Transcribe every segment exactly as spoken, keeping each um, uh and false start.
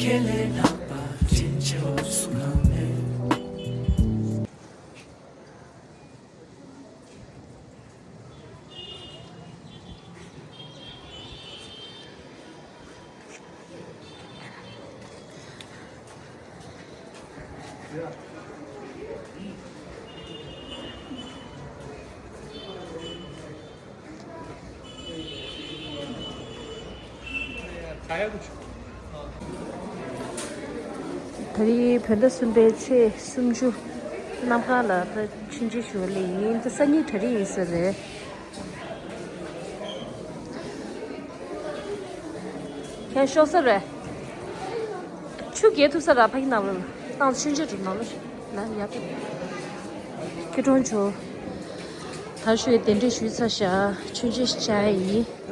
ཁས་ལེན་རྣམ་པ་དྲིན་ཆེའོ་གསུང་ང་མོས། ད་རེས་བོད་ཟླ་གསུམ་པའི་ཚེས་སུམ་ཅུ་གནམ་གང་ལ་ད་མཆོད་མཇལ་ཞུ་བ་སླེབས་ཡིན། ད་སང་ཉིན་གྲ་སྒྲིག་ཡིན་ས་རེད། ཁྱེད་ཤོག་ས་རེད། ཆུ་རྒྱས་ཐུབ་ས་ར་ཕ་གི་ནང་ལ་བཏང་ཆུན་ཆུ་རིག་ནང་ལ་ན་ཡག་པོ། སྐྱིད་གྲོང་ཆུ། ད་ཞུས་གདན་འདྲེན་ཞུས་ཚར་ཤག་མཆོད་མཇལ་བྱ་ཡིན།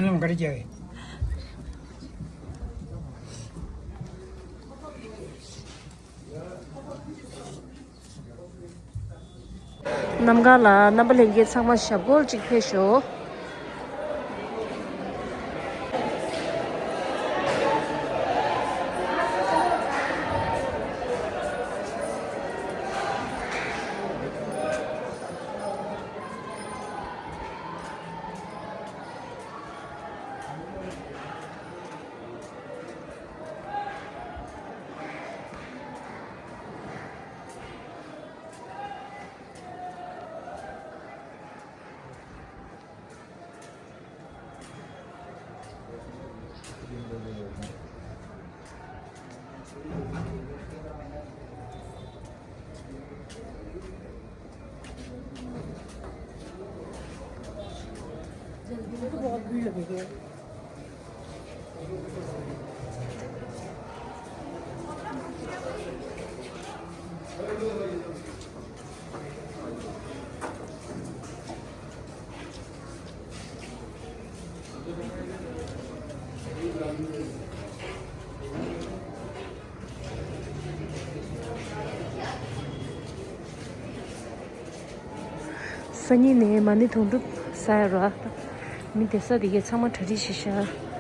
སྨོན་ལམ་ག་རེ་རྒྱག་གི། གནམ་གང་ལ་རྣམ་པ་ལྷན་རྒྱས་ཚང་མ་ཞབས་སྐོར་གཅིག་ཕེབས་ཤོག། སང་ཉིན་ནས་མ་ཎི་དུང་སྒྲུབ་ས་ཡ་ར། མི་བསྡད་ས་དེ་གའི་ཚང་མ་གྲ་སྒྲིག་བྱེད་ཤག།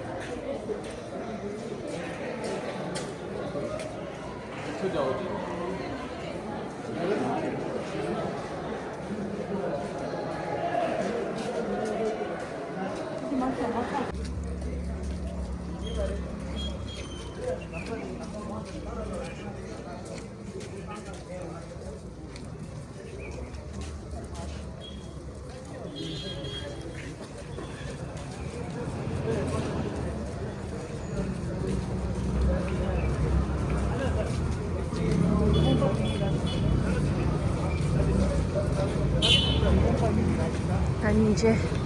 ད་སྙིང་རྗེ།